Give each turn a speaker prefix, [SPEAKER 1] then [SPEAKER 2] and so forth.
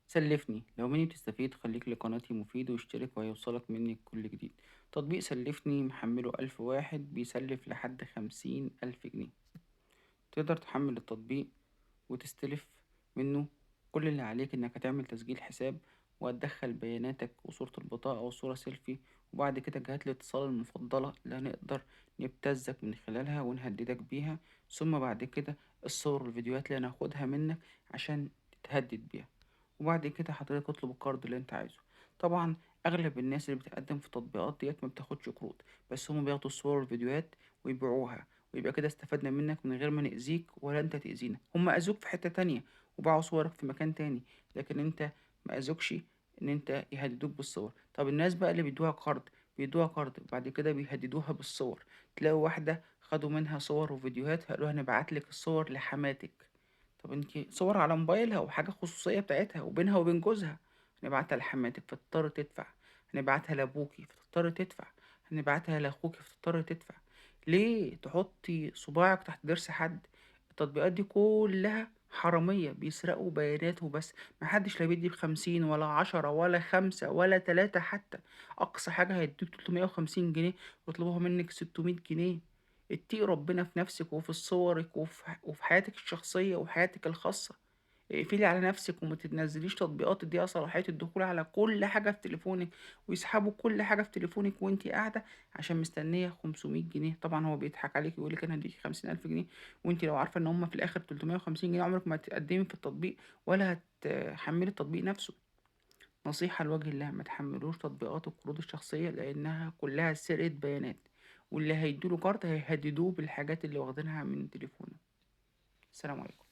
[SPEAKER 1] سلفني، لو مني بتستفيد خليك لقناتي مفيد واشترك وهيوصلك مني كل جديد. تطبيق سلفني محمله 1000 واحد، بيسلف لحد 50,000 جنيه. تقدر تحمل التطبيق وتستلف منه. كل اللي عليك انك هتعمل تسجيل حساب وهتدخل بياناتك وصورة البطاقة وصورة سيلفي، وبعد كده جهات الاتصال المفضلة اللي هنقدر نبتزك من خلالها ونهددك بيها، ثم بعد كده الصور والفيديوهات اللي هناخدها منك عشان تتهدد بيها، وبعد كده حضرتك اطلب القرض اللي انت عايزه. طبعا اغلب الناس اللي بتقدم في التطبيقات ديت ما بتاخدش قروض، بس هما بياخدوا الصور والفيديوهات ويبيعوها، ويبقى كده استفدنا منك من غير ما نأذيك ولا انت تأذينا. هما أذوك في حتة تانية وباعوا صورك في مكان تاني، لكن انت ما أذوكش ان انت يهددوك بالصور. طب الناس بقى اللي بيدوها قرض، بيدوها قرض بعد كده بيهددوها بالصور. تلاقوا واحدة خدوا منها صور وفيديوهات فقالوا هنبعت لك الصور لحماتك. طب انت صور على موبايلها وحاجة خصوصية بتاعتها وبينها وبين جوزها، هنبعتها لحماتك فتضطر تدفع، هنبعتها لابوكي فتضطر تدفع، هنبعتها لاخوكي فتضطر تدفع. ليه تحطي صباعك تحت ضرس حد؟ التطبيقات دي كلها حرامية بيسرقوا بياناته بس، محدش لا بيدي ب50 ولا 10 ولا 5 ولا 3 حتى، أقصى حاجة هيديك 350 جنيه ويطلبوها منك 600 جنيه. اتقي ربنا في نفسك وفي صورك وفي حياتك الشخصية وحياتك الخاصة. اقفلي على نفسك وما تنزليش تطبيقات تديها صلاحية الدخول على كل حاجة في تليفونك، ويسحبوا كل حاجة في تليفونك وانتي قاعدة عشان مستنية 500 جنيه. طبعا هو بيضحك عليك ويقولك انا هديكي 50,000 جنيه، وانتي لو عارفة ان هما في الاخر 350 جنيه عمرك ما هتقدمي في التطبيق ولا هتحملي التطبيق نفسه. نصيحة لوجه الله، ما تحملوش تطبيقات القروض الشخصية لأنها كلها سرقة بيانات، واللي هيدوله كارت هيهددوه بالحاجات اللي واخدينها من تليفونه. السلام عليكم.